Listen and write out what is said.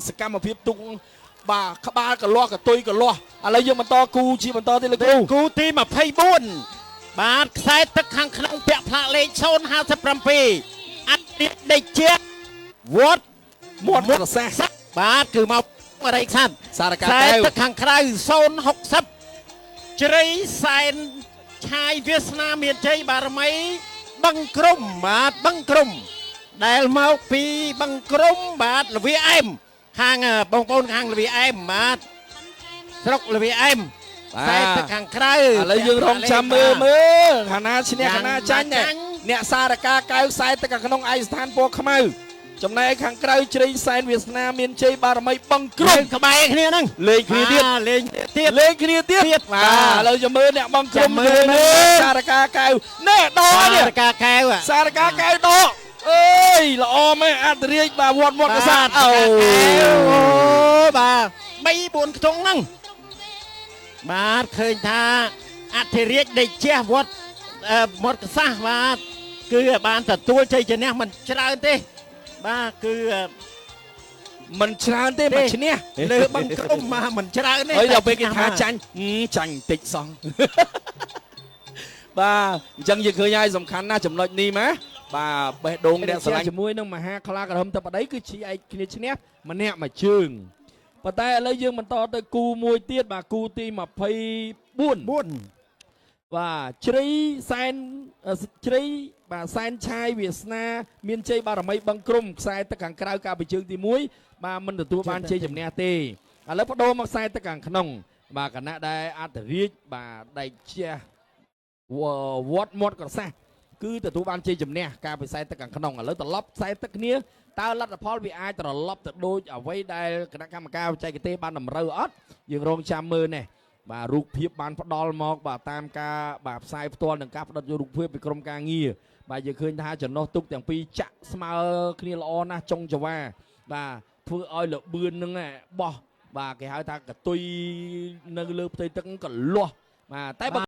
សកម្មភាពទុកបាទក្បាលកលាស់កតុយកលាស់ឥឡូវយើងបន្តគូជាបន្តទៀតលោកគ្រូ គូទី24បាទខ្សែទឹកខាងក្នុងពាក់ផ្លាកលេខ057អតិដេជាវត្ត មាត់ប្រសាសន៍ បាទគឺមកអរិយខ្សាត់ សារកា ខ្សែ កែវ ទឹកខាងក្រៅ060ជ្រៃសែនឆាយវាសនាមានជ័យបារមីបឹងក្រុមបាទបឹងក្រុមដែលមកពីបឹងក្រុមបាទលវាអែមខាងបងប្អូនខាងលវាអែមបាទស្រុកលវាអែមខ្សែទឹកខាងក្រៅ ឥឡូវយើងរងចាំមើលមើលខាងណាឈ្នះខាងណាចាញ់ ចាញ់ អ្នកសារកាកែវខ្សែទឹកខាងក្នុងឯកស្ថានពណ៌ខ្មៅចំណែកខាងក្រៅជ្រៃសែនវាសនាមានជ័យបារមីបឹងក្រុម ក្រុមក្បែរគ្នាហ្នឹង លេងគ្នាទៀត បាទលេងទៀត លេងគ្នាទៀត ទៀត បាទឥឡូវចាំមើលអ្នកបឹងក្រុម ចាំមើលមើល សារកាកែវណែដកនេះ សារកាកែវ សារកាកែវដកអើយល្អមែនអត្តរាជបាទវត្តមាត់កសាទ អូ អូ បាទ3 4ខ្ទង់ហ្នឹងបាទឃើញថាអធិរាជដេកជះវត្តមាត់កសាសបាទគឺបានទទួលជ័យជំនះមិនច្រើនទេបាទគឺ មិនច្រើនទេមកឈ្នះ លើបឹងក្រុមមកមិនច្រើនទេ ហើយដល់ពេលគេថាចាញ់ហឹមចាញ់បន្តិចសោះ បាទអញ្ចឹងយើងឃើញហើយសំខាន់ណាស់ចំណុចនេះម៉ាបាទបេះដូងអ្នកស្រឡាញ់ជាមួយនឹងមហាខ្លាក្រហមតបដីគឺជាឯកគ្នាឈ្នះម្នាក់មួយជើងប៉ុន្តែឥឡូវយើងបន្តទៅគូមួយទៀតបាទគូទី24 4 បាទជ្រៃសែនជ្រៃបាទសែនឆាយវាសនាមានជ័យបារមីបឹងក្រុមខ្សែទឹកខាងក្រៅកាលពីជើងទី1បាទមិនទទួលបានជ័យជំនះទេឥឡូវបដូរមកខ្សែទឹកខាងក្នុង បាទគណៈដែលអត្តរាជបាទដៃជះវត្តមាត់ក្រសាស់គឺទទួលបានជ័យជំនះកាលពីខ្សែទឹកខាងក្នុងឥឡូវត្រឡប់ខ្សែទឹកគ្នាតើលទ្ធផលវាអាចត្រឡប់ទៅដូចអ្វីដែលគណៈកម្មការបច្ចេកទេសបានតម្រូវអត់យើងរងចាំមើលនេះបាទរូបភាពបានផ្ដល់មកបាទតាមការបាទផ្សាយផ្ទាល់និងការផ្ដិតយករូបភាពពីក្រុមការងារបាទយើងឃើញថាចំណុះទុកទាំងពីរចាក់ស្មើគ្នាល្អណាស់ចុងចវាបាទធ្វើឲ្យលបឿននឹងបោះបាទគេហៅថាកតុយនៅលើផ្ទៃទឹកកលាស់បាទតែបើ